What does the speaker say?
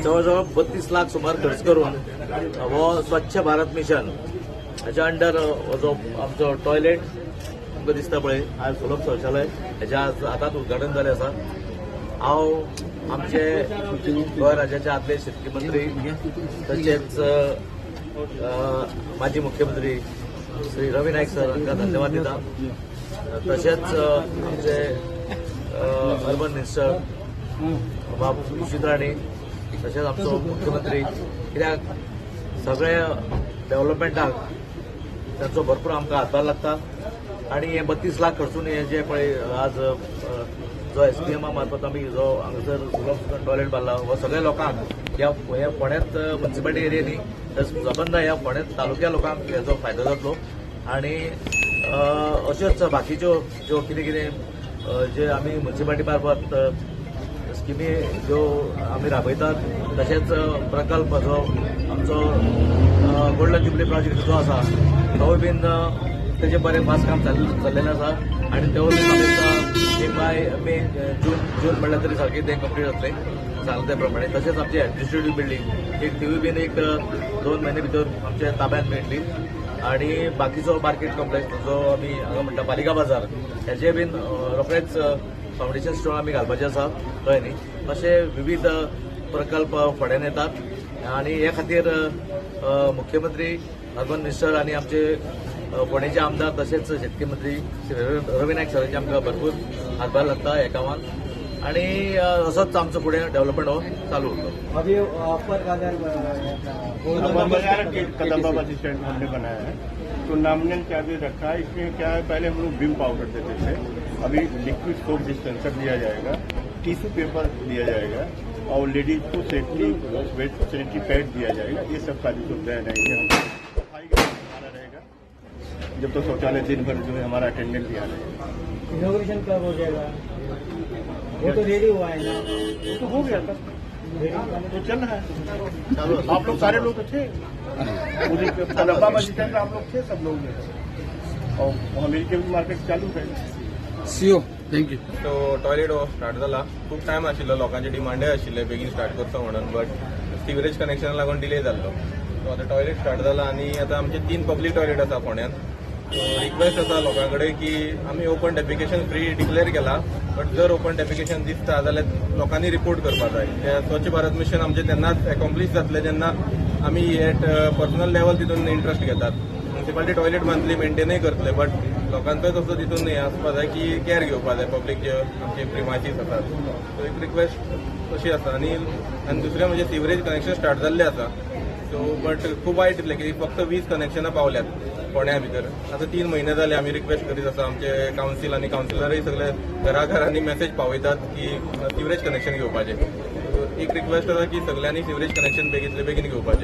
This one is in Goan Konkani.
जवळ जवळ 32 लाख सुमार खर्च करून हो स्वच्छ भारत मिशन हाच्या अंडर हो जो आमचो टॉयलेट तुमकां दिसता पळय, आज सुलभ शौचालय हेजें आज आतांच उद्घाटन जालें आसा. हांव आमचे गोंय राज्याचे आदले शेतकी मंत्री तशेंच माजी मुख्यमंत्री श्री रवी नायक सर हांकां धन्यवाद दिता. तशेंच आमचे अर्बन मिनिस्टर बाब सुशील राणे, तशेंच आमचो मुख्यमंत्री, कित्याक सगळे डेव्हलपमेंटाक तांचो भरपूर आमकां हातभार लागता. आनी हे 32 लाख खर्चून हे जे पळय आज जो एसपीएमा मार्फत आमी जो हांगासर सुलभ टॉयलेट बांदला, हो सगळ्या लोकांक ह्या ह्या फोंड्यात म्युन्सिपालिटी एरिया न्ही तर सबंद ह्या फोंड्या तालुक्या लोकांक हेजो फायदो जातलो. आनी अश्योच बाकीच्यो ज्यो कितें कितें जे आमी म्युन्सिपालिटी मार्फत स्किमी ज्यो आमी राबयतात, तशेंच प्रकल्प जो आमचो गोल्डन जुबली प्रोजेक्ट जो आसा, तोय बीन तेजें बरें फास्ट काम चल्लेलें आसा आनी तेवूय बीन म्हाका दिसता एक बाय मे जून जून म्हणल्यार तरी सारकें तें कंप्लीट जातलें सांगलें त्या प्रमाणे. तशेंच आमची एडमिनिस्ट्रेटीव बिल्डींग एक, तिवूय बीन एक 2 म्हयने भितर आमच्या ताब्यात मेळटली. आणि बाकीचो मार्केट कॉम्प्लेक्स जो आमी हांगा म्हणटा पालिका बाजार, हेजे बीन रोखडेच फावंडेशन स्टोन आमी घालपाचे आसा, कळ्ळें न्ही? अशे विविध प्रकल्प फुड्यान येतात आणि हे खातीर मुख्यमंत्री, अर्बन मिनिस्टर आनी आमचे फोंडेचे आमदार तशेंच शेतकी मंत्री श्री रवी नायक सरांचे आमकां भरपूर हातभार लागता ह्या कामात. आणि असोच आमचो फुडें डेव्हलपमेंट हो चालू उरतलो. अभी अपर बाजार अपर बाजार के कदम्बा बस स्टैंड हमने बनाया है, तो नॉमिनल चार्जेस रखा है. इसमें क्या है, पहले हम लोग विम पाउडर देते थे, अभी लिक्विड सोप डिस्पेंसर दिया जाएगा, टिश्यू पेपर दिया जाएगा और लेडीज को सेफ्टी सैनिटरी पैड दिया जाएगा. ये सब सारी सुविधाएं रहेंगी. हम सफाई का हमारा रहेगा, जब तो शौचालय दिन भर जो है हमारा अटेंडेंट दिया रहेगा. इनॉग्रेशन कब हो जाएगा? वो तो रेडी हुआ है ना? वो तो हो गया था, तो चल रहा है. चालू. आप लोग सारे लोग तो थे मुझे कदम्बा बस स्टैंड पे, आप लोग थे, सब लोग थे और वहाँ मिलके भी मार्केट चालू है. सीओ, thank you. सो टॉयलेट हो स्टार्ट जाला. खूब टायम आशिल्लो, लोकांचे डिमांडय आशिल्ले बेगीन स्टार्ट करचो म्हणून, बट सिवरेज कनेक्शना लागून डिले जाल्लो. सो आतां टॉयलेट स्टार्ट जाला आनी आतां आमचे तीन पब्लीक टॉयलेट आसा फोंड्यान. सो रिक्वेस्ट आसा लोकां कडेन की आमी ओपन डेफिकेशन फ्री डिक्लेअर केला, बट जर ओपन डेफिकेशन दिसता जाल्यार लोकांनी रिपोर्ट करपा जाय. ते स्वच्छ भारत मिशन आमचें तेन्नाच एकॉम्प्लीश जातलें जेन्ना आमी एट पर्सनल लेवल तितून इंट्रस्ट घेतात. म्युन्सिपालिटी टॉयलेट बांदली, मेंटेनय करतले, बट लोकांचोय तसो तितून हें आसपा जाय की कॅर घेवपा जाय पब्लीक जे आमचे प्रिमायसीस आसात. सो एक रिक्वेस्ट अशी आसा. आनी आनी दुसरें म्हणजे सिवरेज कनेक्शन स्टार्ट जाल्लें आसा, सो बट खूब वायट दिसलें की फक्त 20 कनेक्शनां पावल्यात फोंड्या भितर. आतां 3 म्हयने जाले आमी रिक्वेस्ट करीत आसा. आमचे कावन्सील आनी कावन्सिलरय सगळे घराघरांनी मेसेज पावयतात की सिवरेज कनेक्शन घेवपाचें. एक रिक्वेस्ट आसा की सगळ्यांनी सिवरेज कनेक्शन बेगीन बेगीन घेवपाचें.